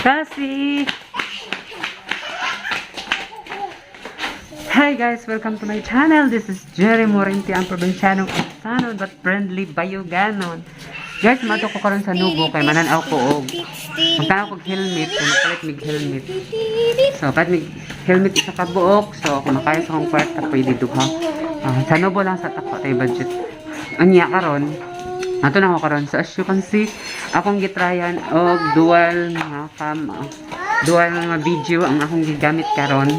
Kasi! Hi guys! Welcome to my channel. This is Jerry Morente, ang probinsyanong Insanon but friendly Bayuganon. Guys, mato ko karon sa Nubo kay manan-aw ko og magtanaw kog helmet kay magpalit mig helmet. So, palit mig helmet isa ka buok. So, kung makaya sa akong kwarta, pwede duha. Ah, sa Nubo lang sa tako tay budget. Anya karon, ato na ako karon. So, as you can see, akong gitryan og dual nga cam, dual nga video ang akong gigamit karon.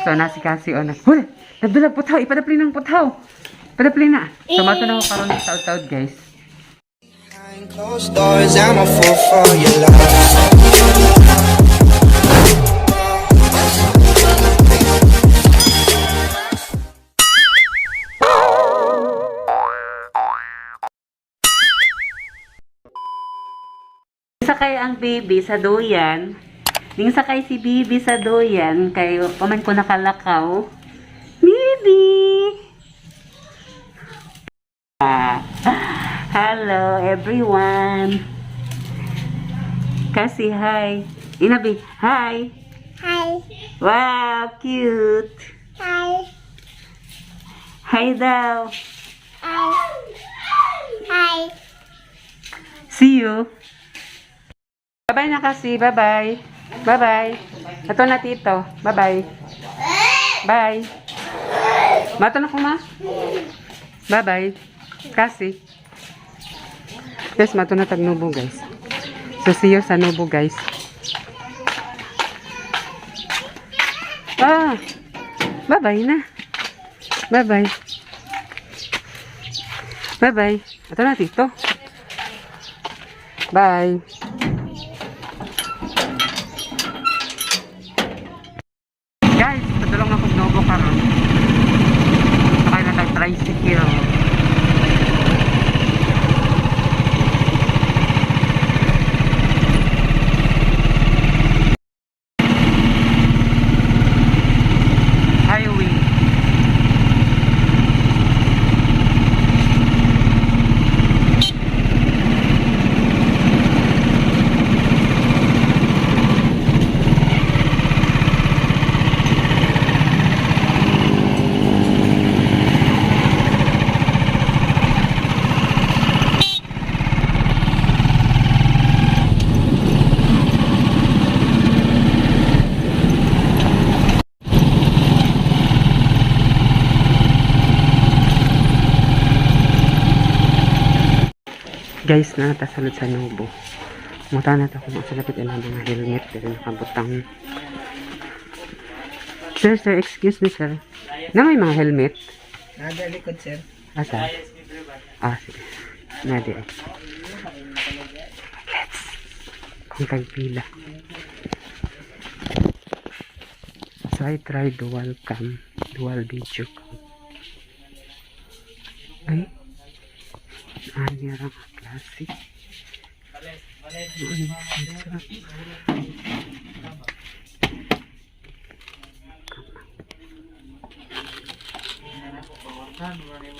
So, nasi kasi on. Hul! Nabdula putaw! Ipadapli ng putaw! Padapli na! So, mato na ako karon sa taud-taud, guys. Behind closed doors, I'm a fool for your love. Sakay ang baby sa duyan. Ning sakay si baby sa duyan kay paman ko nakalakaw. Baby! Ah, hello everyone. Kasi hi. Inabi, hi. Hi. Wow, cute. Hi. Hi daw. Hi. Hi. See you. Bye-bye na kasi. Bye-bye. Bye-bye. Ito na, tito. Bye-bye. Bye. Mato na ko, ma. Bye-bye. Kasi. Guys, mato na tagnubo, guys. So, see you sa nubo, guys. Ah. Bye-bye na. Bye-bye. Bye-bye. Ito na, tito. Bye. Guys, padulong na kog Nobo karon. Sakay na tayo tricycle. Highway. Guys, na tasalod sa Nobo. Muta na to kung asa lapit ilang mga helmet pero nakabutang. Sir, sir, excuse me, sir. Na may mga helmet? Nada likod, sir. Asa? Ah, sige. Nadi ay. Let's. Kung tagpila. So, I tried dual cam. Dual video cam. Ay. Ani ra nga klase. Ano siya?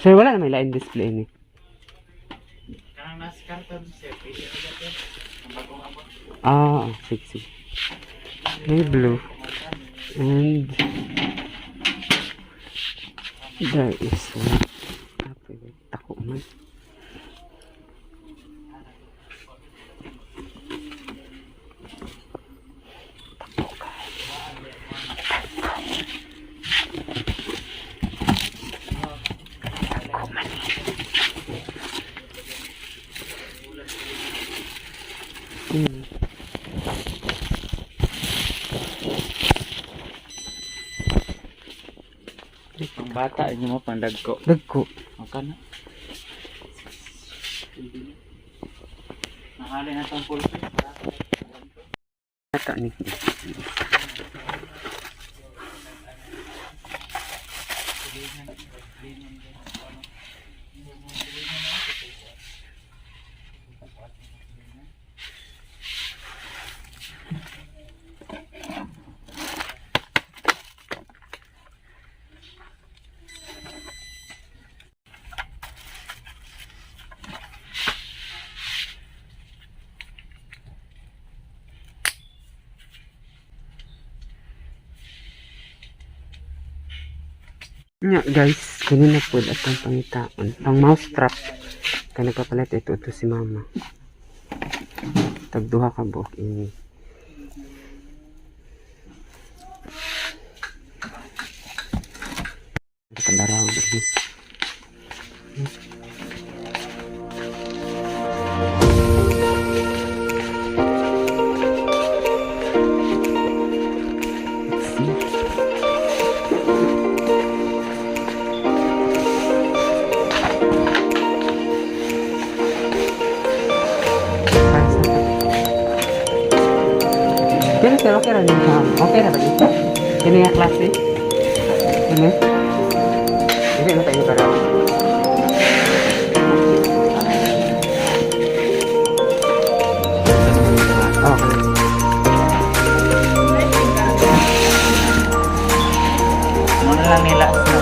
Sir, wala na may lain display ni. Ah, sige, sige. May blue. And there is one. Ah, pwede. Tako man. Tako ka. Tako man. Ang bata, inyo mo, pandagko. Dagko. Ang kana. Nakali na itong pulso. Ito ni. Nga guys, kini na pod atong pangitaon. Pang mouse trap. Kay nagpapalit ito si mama. Tag duha ka buok ini. Kadaraw ini. Let's see. Para sa. Pero sir, okay ra din siya. Okay ra ba dito? Kini nga klase? Kini? Hindi na tayo para. Okay. Muna lang nila sa.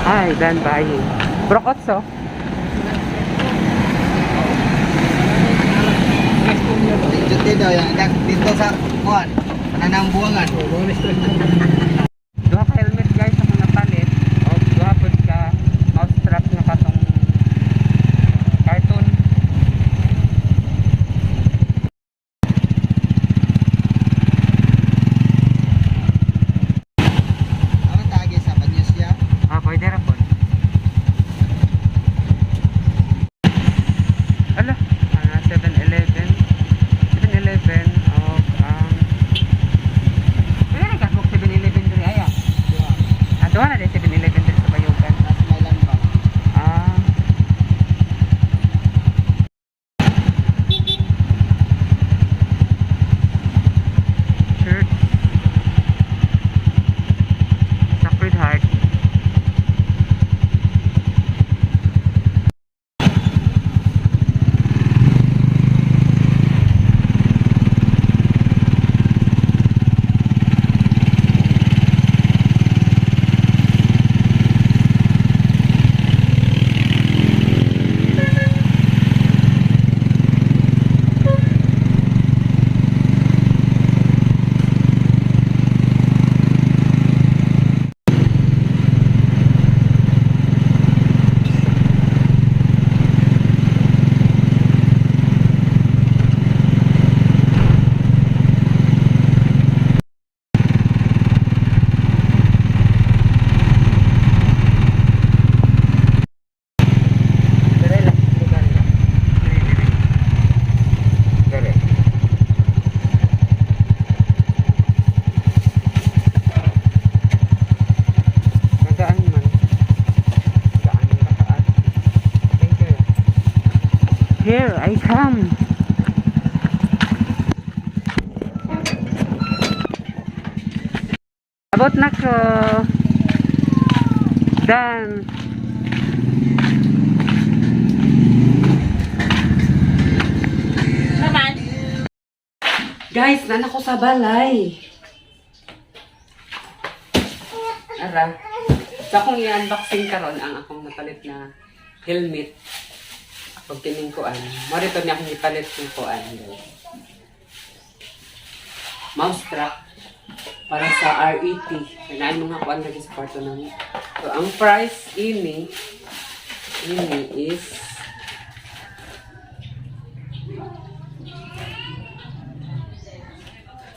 Ay, done buying. Brokotso. Dito daw yang dito sa kuan, pananambuangan. Duha ka helmet guys ako napalit. O duha pud ka mouse trap nga katong cartoon. Ano tagi sa banyos siya? Ah, pwede ra pod. Ala, 7-Eleven. 7-Eleven og ang pwede na kasbok 7-Eleven diri aya. Ah, duha na din 7-Eleven diri sa Bayugan. Nasa Mailan ba? Ah. Church. Sacred Heart. Dire lang, lugar lang. Dire, dire. Dire. Magaan man. Magaan ka kaat. Thank you. Here I come. Abot na ko. Done. Guys, nana ko sa balay. Ara. Sa akong i-unboxing karon ang akong napalit na helmet. Pag kining kuan. Mo rito niya akong ipalit ng kuan, guys. Mouse trap para sa RET. Kailangan mga kuan lagi sa kwarto namin. So, ang price ini is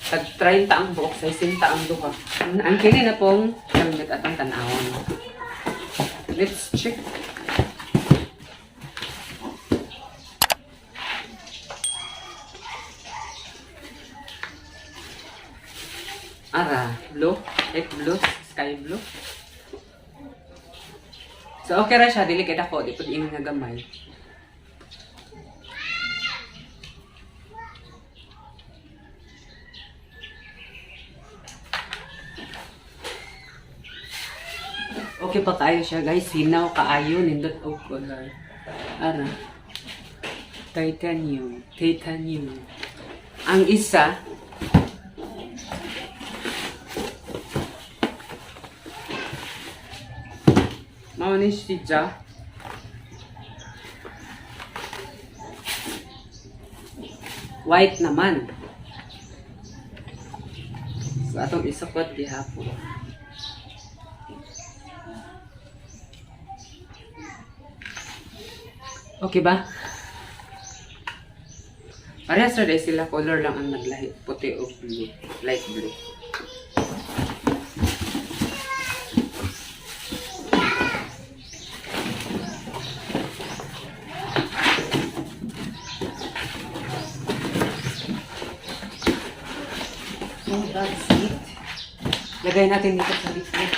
tag 30 ang buok, 60 ang duha. Ang kini na pong helmet atong tan-awon. Let's check. Ara, blue, light blue, sky blue. So okay ra siya, dili kay dako, di pud ini nga gamay. Okay pa kaayo siya, guys. Hinaw kaayo nindot og color. Ara. Titanium, titanium. Ang isa, mao ni siya. White naman. So atong isukot gihapon. Okay ba? Parehas ra dahil sila, color lang ang naglahi, puti o blue, light blue. So that's it. Lagay natin dito sa likod.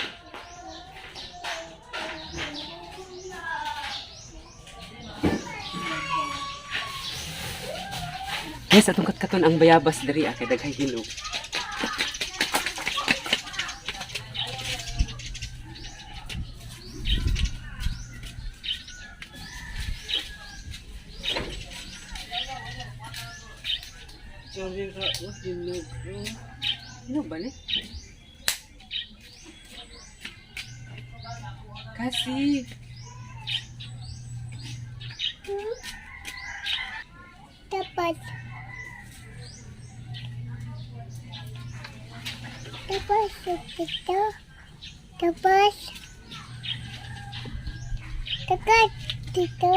Yes, atong katkaton ang bayabas diri ah, kay daghang hinog. Sorry ra, oh, hinog. Oh. Hinog ba ni? Kasi, Tapos. Tapos ito. Tapos. Tapos dito.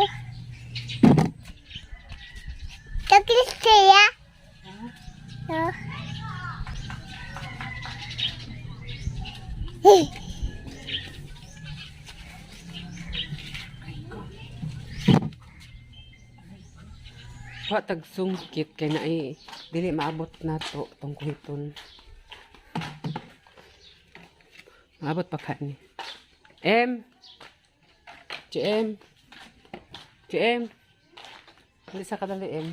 Tapos siya. No. Hey. wa tag sungkit kay naay dili maabot na to tong kuhiton. Maabot pa ka ni. M GM GM. Hindi sa kadali M.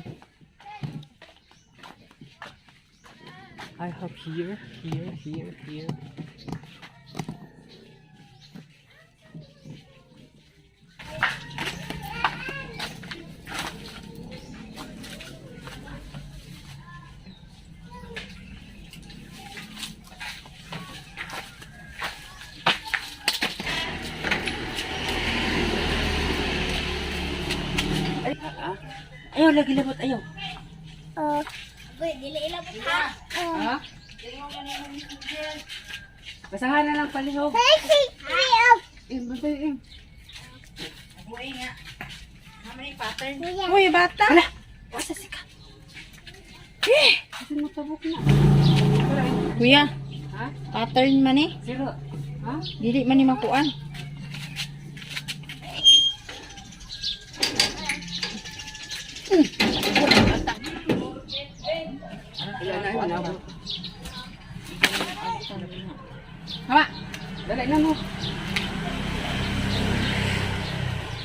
I have here, here, here, here. Ayaw, lagi labot, ayaw. Oh. Oh. Ha? Basahan na lang palihog. Hey, hey, hey, Eh, basta eh. oh. Uy, bata. Hala! Wasa si ka. Kasi mo tabok na. Kuya, Ha? pattern man eh. Zero. Ha? Dili man ni makuan. Wala na, wala na. Hawa, Dali na mo.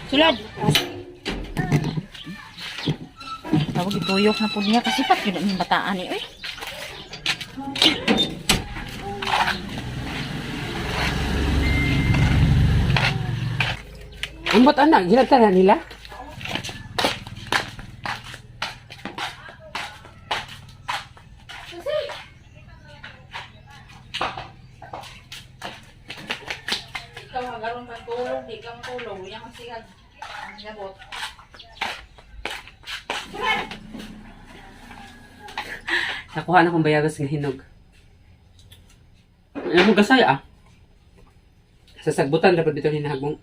sulod. Tawag ituyok na po niya kasi pat yun ang bataan eh. Uy. Ambot anak, ginagta na nila. Ikaw hagaron ka tulog, di ka matulog. Yang kasi ang labot. Nakuha na kong bayabas nga hinog. Ano mo gasay ah? Sa sagbutan dapat bitaw hinagong.